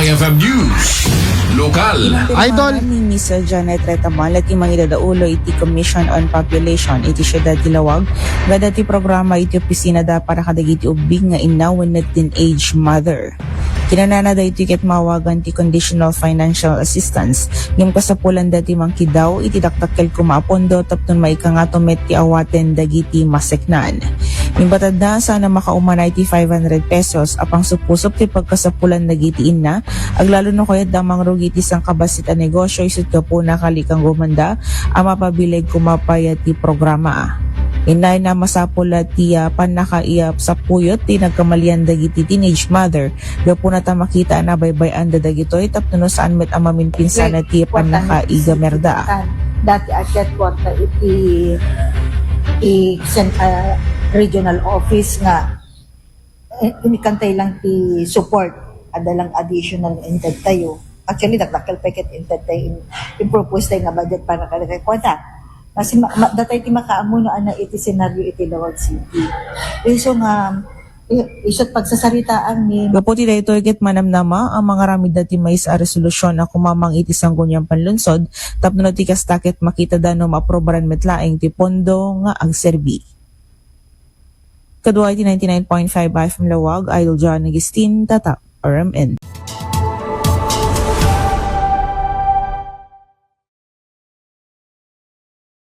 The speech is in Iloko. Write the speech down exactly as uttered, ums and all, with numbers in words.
F M News Lokal. Idol. Ni Miss Janet Retamala ti mangidadaulo iti Commission on Population iti Siudad ti Laoag, nga dati programa iti opisina da para kadagiti ubbing nga inna wenno teenage mother. Kinanana daytoy ket maawagan ti conditional financial assistance ngem kasapulan dati mangkidaw iti dakdakkel koma a pondo tapno maikangato met ti awaten dagiti maseknan. Imbatadna sana makaumana iti five hundred pesos a pangsupusop ti pagkasapulan dagiti inna aglalo no kayat da mangrugi iti sangkabassit a negosyo isut gapuna kali kanggo manda a mapabileg koma pay ti programa. Innayen a masapul ti ah, pannakaiyap sapuyot ti nagkamalian dagiti teenage mother gapuna ta makita a nabaybay-an da dagitoy tapno no saan met a maminpinsan ti pannakaigamerda. Dati a ket kwarta iti i sen, ah, regional office nga eh, inikantay lang ti support, ada lang additional inted tayo. Actually, dakdakkel pa ket inted tayo in, in propose tayo nga budget para kada kay kwata. Kasi ma, ma, datay ti makaammo no ana iti senaryo iti Laoag City. Iso nga i- iso't pagsasaritaan ni Gapu ti daytoy ket manamnama a mangaramid dati maysa a resolusyon a kumamang iti Sangguniang Panlunsod tapno no ti kasta ket makita da no maaprobaran met laeng ti pondo nga agserbi. Kadua iti ninety-nine point five F M Laoag, Idol John Agustin, Tatak, R M N.